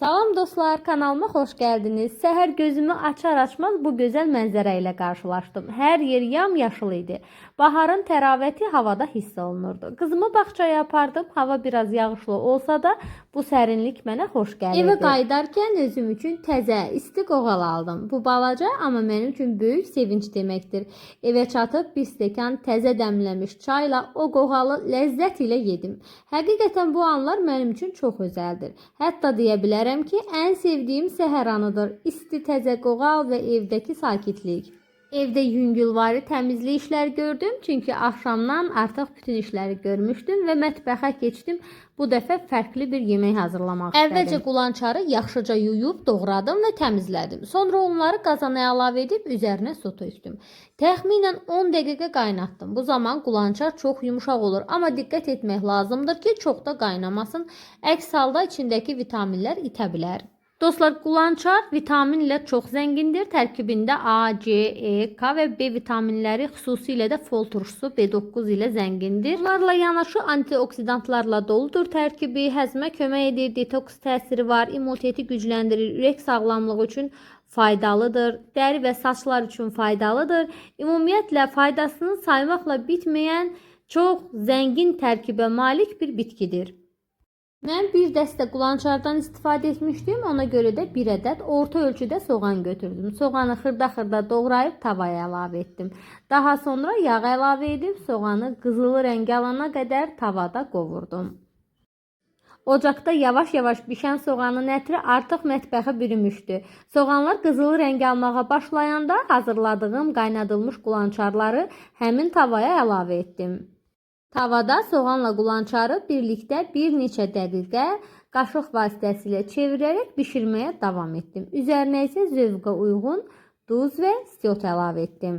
Salam dostlar, kanalıma xoş gəldiniz. Səhər gözümü açar açmaz bu gözəl mənzərə ilə qarşılaşdım. Hər yer yamyaşıl idi. Baharın təravəti havada hiss olunurdu. Qızımı bağçaya apardım. Hava biraz yağışlı olsa da bu sərinlik mənə xoş gəlirdi. Evə qayıdarkən özüm üçün təzə, isti qoğal aldım. Bu balaca, amma mənim üçün böyük sevinç deməkdir. Evə çatıb bir stəkan təzə dəmlənmiş çayla o qoğalı ləzzət ilə yedim. Həqiqətən bu anlar mənim üçün çox özəldir. Hətta deyə bilərəm ki, ən sevdiyim səhər anıdır. İsti təzə qoğal və evdəki sakitlik. Evdə yüngülvari təmizlik işləri gördüm, çünki axşamdan artıq bütün işləri görmüşdüm və mətbəxə keçdim. Bu dəfə fərqli bir yemək hazırlamaq istədim. Əvvəlcə qulançarı yaxşıca yuyub doğradım və təmizlədim. Sonra onları qazana əlavə edib üzərinə su tökdüm. Təxminən 10 dəqiqə qaynatdım. Bu zaman qulançar çox yumşaq olur, amma diqqət etmək lazımdır ki, çox da qaynamasın. Əks halda içindəki vitaminlər itə bilər. Dostlar, qulançar vitaminlə çox zəngindir. Tərkibində A, C, E, K və B vitaminləri, xüsusilə də fol turşusu B9 ilə zəngindir. Bunlarla yanaşı antioksidantlarla doludur tərkibi, həzmə kömək edir, detoks təsiri var, immuniteti gücləndirir, ürək sağlamlığı üçün faydalıdır, dəri və saçlar üçün faydalıdır. Ümumiyyətlə faydasını saymaqla bitməyən çox zəngin tərkibə malik bir bitkidir. Mən bir dəstə qulançardan istifadə etmişdim. Ona görə də bir ədəd orta ölçüdə soğan götürdüm. Soğanı xırda-xırda doğrayıb tavaya əlavə etdim. Daha sonra yağ əlavə edib soğanı qızılı rəng alana qədər tavada qovurdum. Ocaqda yavaş-yavaş bişən soğanın ətri artıq mətbəxi bürümüşdü. Soğanlar qızılı rəng almağa başlayanda hazırladığım qaynadılmış qulançarları həmin tavaya əlavə etdim. Tavada soğanla qulançarı birlikdə bir neçə dəqiqə qaşıq vasitəsilə çevirərək bişirməyə davam etdim. Üzərinə isə zövqə uyğun duz və istiot əlavə etdim.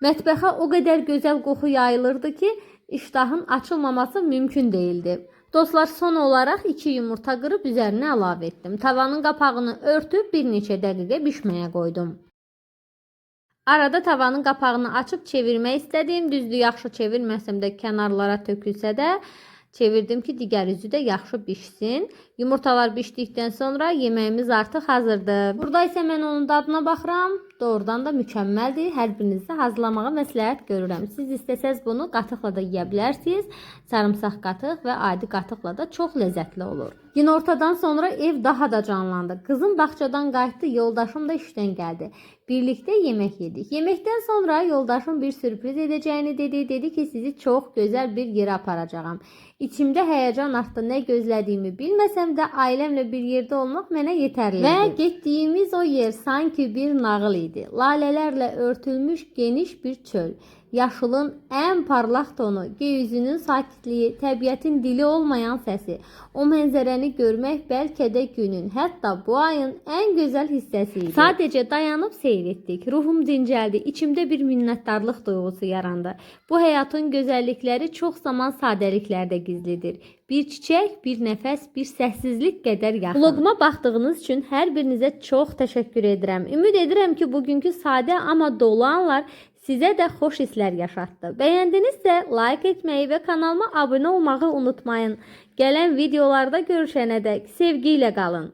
Mətbəxə o qədər gözəl qoxu yayılırdı ki, iştahın açılmaması mümkün deyildi. Dostlar, son olaraq 2 yumurta qırıb üzərinə əlavə etdim. Tavanın qapağını örtüb bir neçə dəqiqə bişməyə qoydum. Arada tavanın qapağını açıb çevirmək istədim. Düzdür, yaxşı çevirməsəm də kənarlara tökülsə də çevirdim ki, digər üzü də yaxşı bişsin. Yumurtalar bişdikdən sonra yeməyimiz artıq hazırdır. Burada isə mən onun dadına baxıram. Doğrudan da mükəmməldir. Hər birinizə hazırlamağı məsləhət görürəm. Siz istəsəz bunu qatıqla da yeyə bilərsiniz. Sarımsaq qatıq və adi qatıqla da çox ləzzətli olur. Günortadan sonra ev daha da canlandı. Qızım bağçadan qayıtdı, yoldaşım da işdən gəldi. Birlikdə yemək yedik. Yeməkdən sonra yoldaşım bir sürpriz edəcəyini dedi. Dedi ki, sizi çox gözəl bir yerə aparacağam. İçimdə həyəcan artdı. Nə gözlədiyimi bilməsəm də ailəmlə bir yerdə olmaq mənə yetərli idi. Və getdiyimiz o yer sanki bir nağıl idi. Lalələrlə örtülmüş geniş bir çöl. Yaşılın ən parlaq tonu, göy üzünün sakitliyi, təbiətin dili olmayan səsi. O mənzərəni görmək bəlkə də günün, hətta bu ayın ən gözəl hissəsi idi. Sadəcə dayanıb seyr etdik. Ruhum dincəldi, içimdə bir minnətdarlıq duyğusu yarandı. Bu həyatın gözəllikləri çox zaman sadəliklərdə gizlidir. Bir çiçək, bir nəfəs, bir səssizlik qədər yaxın. Vloquma baxdığınız üçün hər birinizə çox təşəkkür edirəm. Ümid edirəm ki, bugünkü sadə amma dolu anlar sizə də xoş hisslər yaşatdı. Bəyəndinizsə like etməyi və kanalıma abunə olmağı unutmayın. Gələn videolarda görüşənədək sevgi ilə qalın.